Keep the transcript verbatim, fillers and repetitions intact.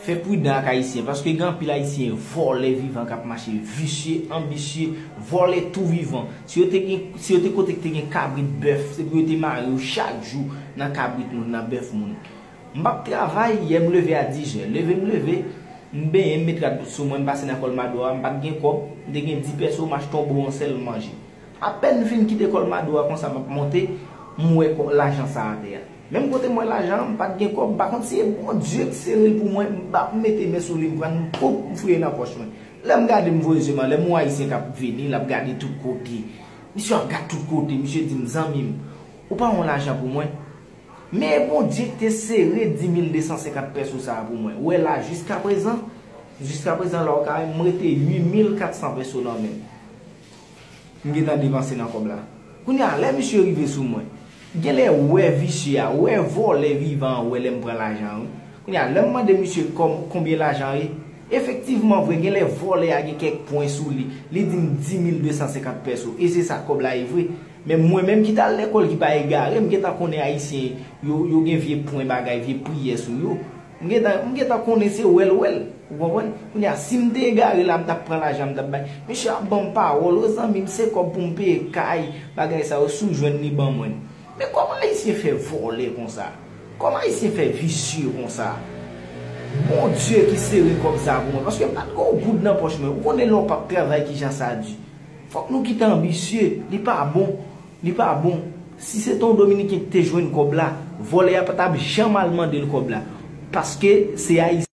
Fè pridan ak Ayisyen, paske gen anpil Ayisyen vòlè vivan k ap mache, visye, anbisye, vòlè tou vivan. Si yo te gen, si yo te kote k te gen kabrit, bèf, se pou yo te mare yo chak jou nan kabrit moun, nan bèf moun. M p ap travay, yè m leve a dis zè. Leve m leve, m benyen, m met rad sou mwen, m pase nan Kòlmado a, m pa t gen kòb, m te gen dis pèso, m achte yon bon sèl manje. Apèn m fin kite Kòlmado a konsa m ap monte, m wè kò-, lajan sa atè a. Menm kote m wè lajan an, m pa t gen kòb, m pa konn si se Bondye ki sere l pou mwen, m pa mete men sou li, m pran l, m koup, m fouye nan pòch mwen. Lè m gade, m voye zye m anlè, m wè Ayisyen k ap vini, l ap gade tout kote. Misye ap gade tout kote, misye di m, "Zanmi m, ou pa yon lajan pou mwen?" Men e Bondye ki te sere dis mil de san senkant pèso sa a pou mwen. Ou wè la, jiskaprezan, jiskaprezan la, ou ka wè m rete uit mil kat san pèso nan men m. M gentan depanse nan kòb la. Kounye a, lè misye rive sou mwen, genlè wè visye a, wè vòlè vivan an, wè lè m pran lajan an, wi. Kounye a, lè m mande misye kòm, konbyen lajan ye, efektivman vre, genlè vòlè a gen kèk pwen sou li. Li di m dis mil de san senkant pèso. E se sa, kòb la ye vre. Men mwen menm ki t al lekòl, ki pa egare, m gentan konnen Ayisyen, yo, yo gen vye pwen bagay, vye priyè sou yo. M gentan, m gentan konnen se wè l wè l. Ou konprann? Kounye a, si m te egare la, m t ap pran lajan, m t ap bay. Misye ap ban m pawòl, o zanmi m, se kòb pou m peye kay, bagay sa yo, si w jwenn li, ban mwen l. Men kòman Ayisyen fè vòlè konsa? Kòman Ayisyen fè visye konsa? Bondye ki sere kòb sa pou mwen, paske m pa t gen yon goud nan pòch mwen. Ou konnen lè w p ap travay, kijan sa di. Fòk nou kite anbisye, li pa bon, li pa bon. Si se te yon Dominiken ki te jwenn kòb la, vòlè a pa t ap janm al mande l kòb la. Paske se Ayisyen.